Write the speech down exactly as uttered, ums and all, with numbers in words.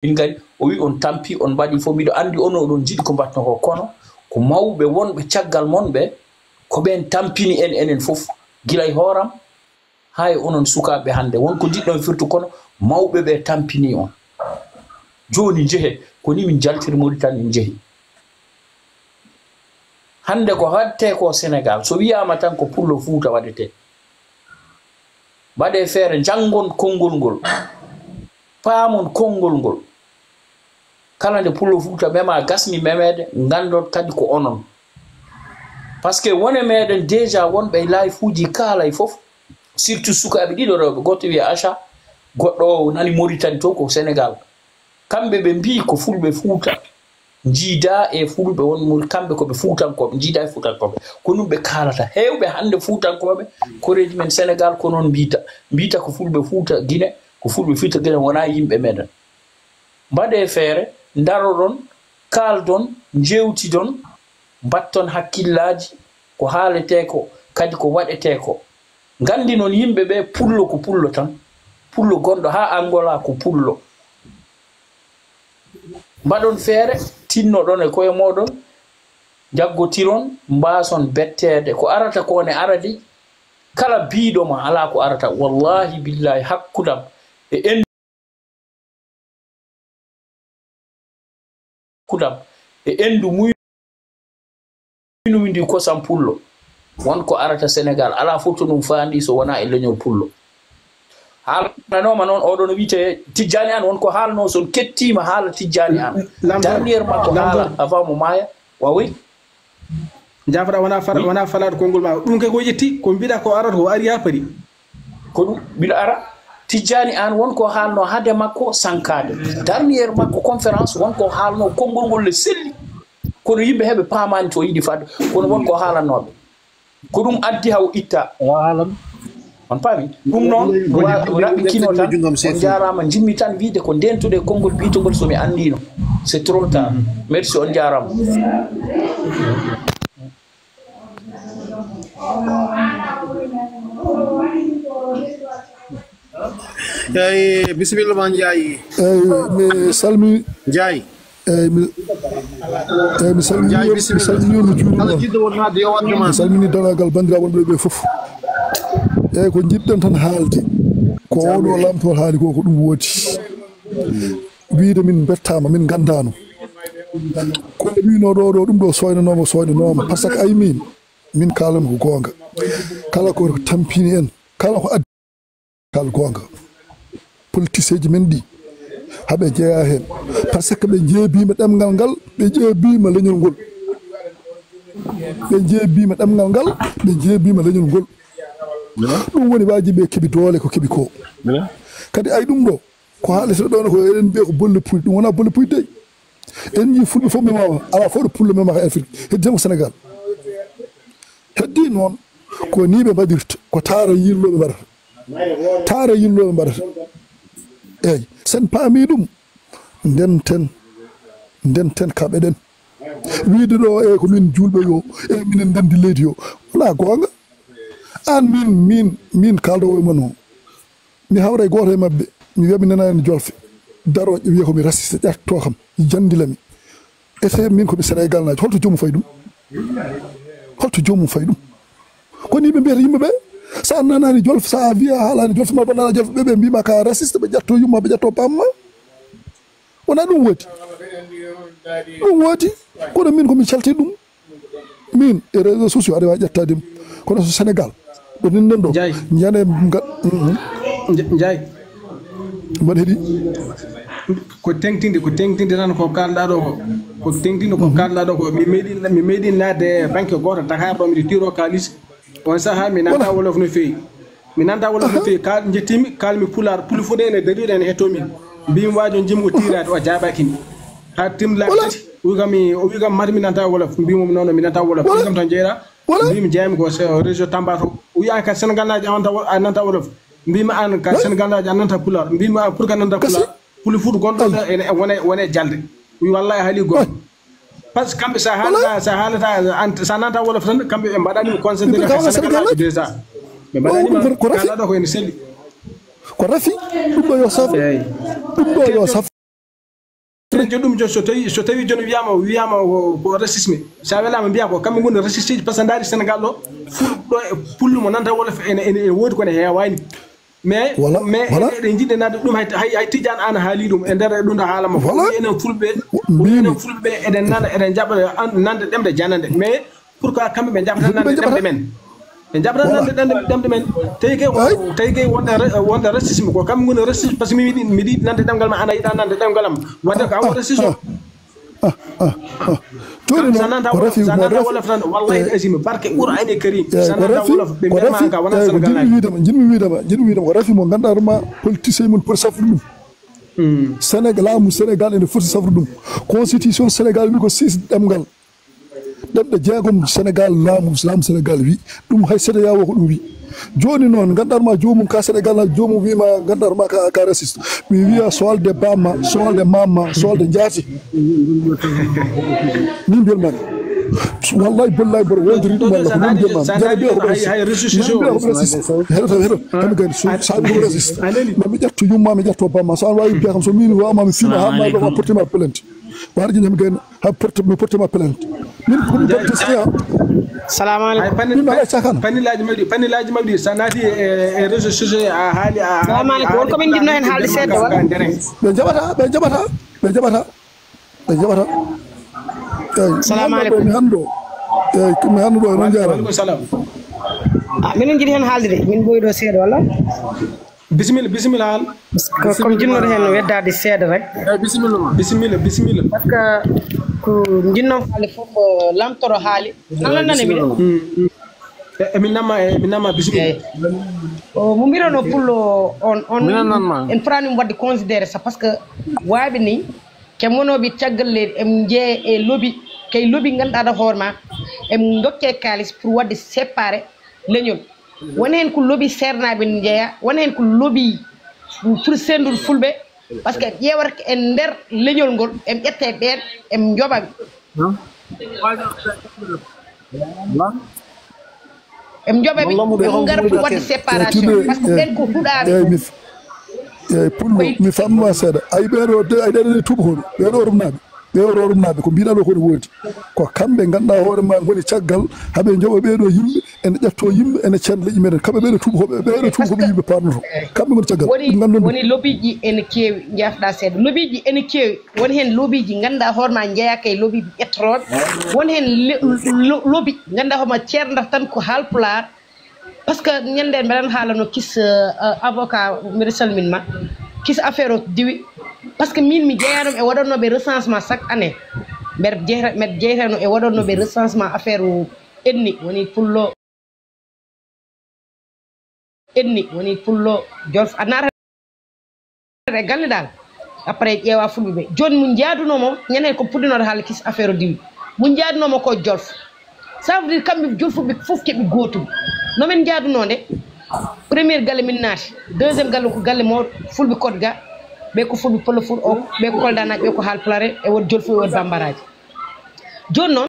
Min ngari, o wi on tampi, on mbaɗi fof. Miɗo anndi onon oɗon njiɗi ko mbaɗton ko, kono ko mawɓe wonɓe caggal mon ɓe, ko ɓeen tampini en enen fof, gila e hooram haa e onon sukaaɓe hannde. Won ko njiɗɗon firtu, kono mawɓe ɓe tampini on. Jooni njehe, ko ni min njaltiri Mauritanie, min njehi. Hannde ko waɗetee ko Senegaal, so wiyaama tan ko pullo Fuuta waɗetee. Mbaɗee feere, njanngon konngol ngol, paamon konngol ngol. Kala nde pullo Fuuta mema, gasni memeede, nganndon kadi ko onon. Parce que won e meeɗen déjà wonɓe e live uji kaalay fof, surtout sukaaɓe ɗiɗo rewɓe, gooto wiya Acha, goɗɗo o nani Mauritanie to ko Senegaal. Kamɓe ɓe mbii ko fulɓe Fuuta, njiida e fulɓe won Mauritanie, kamɓe ko ɓe Fuutankooɓe, njiida e Fuutankooɓe. Ko ɗum ɓe kaalata. Heewɓe hannde Fuutankooɓe, koreeji men Senegaal, ko noon mbiita. Mbiita ko fulɓe Fuuta Gine, ko fulɓe Fuuta Gine, wonaa yimɓe meeɗen. Mbaɗee feere, ndaroɗon, kaaldon, njeewtidon, mbaɗton hakkillaaji, ko haaletee ko, kadi ko waɗetee ko. Nganndinon yimɓe ɓe, pullo ko pullo tan. Pullo gonɗo haa Angola ko pullo. Mbaɗon feere, tinnoɗon e koye mooɗon, njaggotiron, mbaason betteede. Ko arata ko ne aradi, kala biiɗo ma alaa ko arata. Wallaahi billaahi, hakkudam e en kudam e enndu muynu windi kosam pullo. Won ko arata Senegaal, alaa fof to ɗum faandi so wonaa e leñol pullo. Haalanooma noon, oɗo no wiyetee Tijjaani Aan, won ko haalnoo, so on kettiima haala Tijjaani Aan. Lamdoor, dernier makko haala, lamdoor, avant mo maaya, waawi. Njaafoɗaa, wonaa fala-, wonaa falaade konngol maa. Ɗum kay ko ƴetti, ko mbiɗa ko arata, ko ari haa paari. Ko ɗum, mbiɗa ara, Tijjaani Aan won ko haalnoo hade makko sankaade. Dernier makko conférence, won ko haalnoo, konngol ngol le selli. Kono yimɓe heɓe paamaani to yiɗi fadde, kono won ko haalannooɓe. Ko ɗum addi haw itta. Yo haalan. On paami? Ɗum noon, wa-, raɓɓikinoo tan. On njaaraama, njimmi tan wiide ko ndeentude konngol biitongol so mi anndiino. C'est trop tard. Merci, on njaaraama. Eyi, bisimilla ma, Njaay. Eyi, mi salmi-, Njaay. Eyi, mi, eyi, mi salmini, Njaay, mi bisimilla, salmini, mi juurima. Kala jiɗɗo won naatde, yo waɗde ma. Mi salmini denndaangal banndiraaɓe wonɓe ɓe fof. Eyi, ko njiɗɗen tan haalde, ko oɗo lamtoor haali ko, ko ɗum woodi. Wiyde min mbettaama, min nganndaano. Ko wiynoo ɗo, ɗo, ɗum ɗo sooynanooma, sooynanooma. Par ce que ay min, min kaalanmi ko goonga. Kala ko tampini en, kala ko addi, kaal goonga. Politiseeji men ɗi, haɓe jeyaa heen. Par ce que ɓe njeebiima ɗemngal ngal, ɓe njeebiima leñol ngol. Ɓe njeebiima ɗemngal ngal, ɓe njeebiima leñol ngol. Ɗum woni waaji ɓe keɓi doole ko keɓi ko. Kadi ay ɗum ɗo, ko haalete ɗo ne ko eɗen mbiya ko bolle puyɗe, ɗum wonaa bolle puyɗe de. En njii fulɓe fof memaama, alaa fof ɗo pullo memaaka e Afrique, heddi tan ko Sénégal. Heddi noon, ko nii ɓe mbaɗirta, ko taara yirlooɓe mbaɗata. Taara yirlooɓe mbaɗata. Eey, sen paamii ɗum, ndenten, ndenten kaɓeɗen. Wiide ɗo, e ko min juulɓe yo, e minen ndenndi leydi yo. Wonaa goonga. Aan min, min, min kaaldowo e mon o. Mi hawra e gooto e maɓɓe. Mi wiya mi nanaani jolfe. Daroo wiya ko mi raciste, ƴatto kam, janndila mi. Ete min ko mi Senegalnaajo. Holto joomum fayi ɗum? Holto joomum fayi ɗum? Ko ni ɓe mbiyata yimɓe ɓe. So a nanaani jolfe, so a wiya a haalaani jolfe ma, ɓe nana jolfe ɓe, ɓe mbiima ka raciste, ɓe ƴatto yumma, ɓe ƴatto bamma. Wonaa ɗum woodi? Ɗum woodi. Kono min ko min calti ɗum. Min e réseaux sociaux aɗa waawi ƴettaade mi. Kono so Sénégal, ɗo ninɗen ɗo, Njaay. Njane nga-, mhm. Nja-, Njaay. Mbaɗa heɗi? Ko teŋtinde, ko teŋtinde tan ko kaalɗaa ɗo ko. Ko teŋtinde ko kaalɗaa ɗo ko. Mi meeɗi, mi meeɗi naatde e banque gooto Dakar ɗo, miɗo tiiroo kaalis. On sahaa mi nanta wolof no feewi. Mi nanta wolof no feewi. Ka njettiimi, kaalmi pulaar, puli fuɗe ene darii ɗo ene hettoo min. Mbiimi waajo njimmi ko tiiraade, o jaabaaki mi. Haa timmi laabi tati, o wi kam mi, o wi kam mata mi nanta wolof. Mbiimi mo non, non, mi nanta wolof. O wi kam to njeyɗaa? Mbiimi jeeyami ko se-, région Tamba to. O wi aan ka Senegalnaajo a nanta wo-, a nanta wolof. Mbiimi aan ka Senegalnaajo a nanta pulaar. Mbiimi aan pour que a nanta pulaar. Puli fuɗe gonɗo ɗo ene, wone, wone jalde. O wi wallaahi haali goonga. Par ce que kamɓe, sa haalata, sa haalata, an, sa nanta wolof tan, kamɓe ɓe mbaɗani mo concentré ka Sénégal déjà. Ɓe mbaɗani mo ko, ko rafi. Kala ɗo ko ene selli. Ko rafi, ɗum ɗo yo saf. Eey. Ɗum ɗo yo saf. Joɗɗum jooni, so tawi, so tawi jooni wiyaama, wiyaama ko, ko racisme, so a welaama mbiyaa ko kamɓe ngoni raciste ji, par ce que ndaari Sénégal ɗo, ful-, ɗo e pullo mo nanta wolof ene, ene, ene woodi kono heewaani. Mais, mais eɗen njiɗde naatde ɗum, hay, hay, hay Tidiane Anne haali ɗum e nder e ɗum ɗo haala makko. Enen fulɓe, enen fulɓe eɗen nana, eɗen jaɓa an-, nande ɗemɗe janande. Mais pourquoi kamɓe ɓe jaɓata nande ɗemɗe men? Ɓe jaɓata nande ɗemɗe, ɗemɗe men. Tawi kay, tawi kay wonde ra-, wonde racisme ko kamɓe ngoni raciste, par ce que mi yiɗi, miɗa yiɗi nande ɗemngal ma, an a yiɗa nande ɗemngal am. Wadde ko an woni raciste o. Ah, ah, ah. Jooni noon, ko rafi, ko rafi, wolof tan, wallahi, eh, azim, barke Qur'ani Karim, eh, ko rafi, wolof, ɓe ko rafi, eh, ko jiɗmi wiidema, jiɗmi wiidema, jiɗmi wiidema, ko rafi mo ngannduɗaa ma politicien mum poti safrude ɗum. Sénégal, laamu Sénégal ene foti safrude ɗum. Constitution Sénégal wi ko six ɗemngal. Ɗemɗe jeegom Sénégal, laamu, laamu Sénégal wi ɗum, hay C E D E A O ko ɗum wi. Jooni noon, ngannduɗaa ma joomum ka Sénégal, na joomum wiima, ngannduɗaa ma ka, ka raciste. Mi wiya soolde bamma, soolde mamma, soolde njaati. Min mbiyatmi. Wallahi, billahi, mboɗo wondiri ɗum, walla ko min mbiyatmi. Jara mbiya ko raciste. Heɗo, heɗo, kam gani, so, so a wi ko raciste. Ma mi ƴetto yumma, mi ƴetto bamma. So a waawi mbiya kam, so min wawma, mi fiima, ha ma ɗo, ma porte ma plainte. Warji ñam gani. Ha porte, mi porte ma plainte. Min ko mi porte, c'est ça. Salamu aleykum. Min ala cakan. Panelaaji mawɗi, panelaaji mawɗi, sa naati e, e réseaux sociaux, a haali, a haali, salamu aleykum. Won ko min njiɗno hen haalde seeɗa wala? Ɓe jaɓata, ɓe jaɓata, ɓe jaɓata, ɓe jaɓata. Eyyi, salamu aleykum. Mi hanndu ɗo, eyyi, mi hanndu ɗo, e noon jaaraama. Wa aleykum salam. Ah, minen njiɗi hen haalde de, min ɓooyi ɗo seeɗa wala? Bisimilla, bisimilla, Aan. Ko, ko mi jiɗnooɗo heen weddaade seeɗa rek. Eey, bisimilla ma. Bisimilla, bisimilla. Par ce que ko njiɗnoo haalde fof, ko lamtoro haali. Nana nane mi de. Mm, mm. E, e min namma, e min namma, bisimilla. Eey. O, mo mbiɗon o pullo on, on, minen nan ma. En potaani ɗum waɗde considéré sax, par ce que waaɓe nii, ke monooɓe caggal leydi, en njeye e lobi, kay lobi ngannduɗaa hoore ma, en ndokke kaalis pour waɗde séparé leñol. Won heen ko lobi seernaaɓe ne njeyaa, won heen ko lobi pour senndude fulɓe, par ce que ƴeewata ko e nder leñol ngol, en ƴetta e ɓeen, en njoɓa ɓe. En njoɓa ɓe, ɓe ngara pour waɗde séparation, par ce que ɓeen ko huɗaaɓe. Eey, mi f-, eey, pullo, mi faamma seeɗa. Ay, ɓee ɗoo de, ay, ɗee ɗoo de tuubakooɓe, ɓee ɗoo Oromnaaɓe. Ɓee Oromnaaɓe, ko mbiɗaa ɗoo ko ne woodi. Ko kamɓe ngannduɗaa hoore ma ngoni caggal, haɓe njoɓa ɓee ɗoo yimɓe, ene ƴetto yimɓe, ene ceen leƴƴi meɗen. Kamɓe ɓee ɗoo tuubakooɓe, ɓee ɗoo tuubakooɓe yimɓe paamnoto. Kamɓe ngoni caggal. Woni, ɗum nganndu-ɗaa. Woni lobiiji ene keewi, njaafɗaa seeɗa. Lobiiji ene keewi. Won heen lobiiji ngannduɗaa hoore ma njeyaaka e lobiiji ƴettotooɓe. Won heen le-, lo-, lobi ngannduɗaa hoore ma ceerndata tan ko Haalpulaar. Par ce que ñande mbeɗen haalano kis, euh, avocat, mbeɗa salmin ma. Kis affaire o diwi. Par ce que min mi jeyanoma e waɗannoɓe recensement chaque année. Mbeɗa jeyta-, mbeɗa jeytano e waɗannoɓe recensement affaire o ethnie, woni pullo. Ethnie, woni pullo, jolf. A naata e galle dal. Après ƴeewa fulɓe ɓe. Jooni mo njaadunoo mo, ñande ko puɗɗinooɗo haalde kis affaire o diwi. Mo njaadunoo mo ko jolf. Ça veut dire kamɓe jolfuɓe fof keɓi gootum. No men njaadunoo nde, premier galle min naati, deuxième galle ko galle mawɗo, fulɓe Kodga, ɓe ko fulɓe Polofuur o, ɓe ko Koldanaaɓe, ɓe ko Haalpulaar, e wood jolfuɓe, e wood bambaraaji. Jooni noon,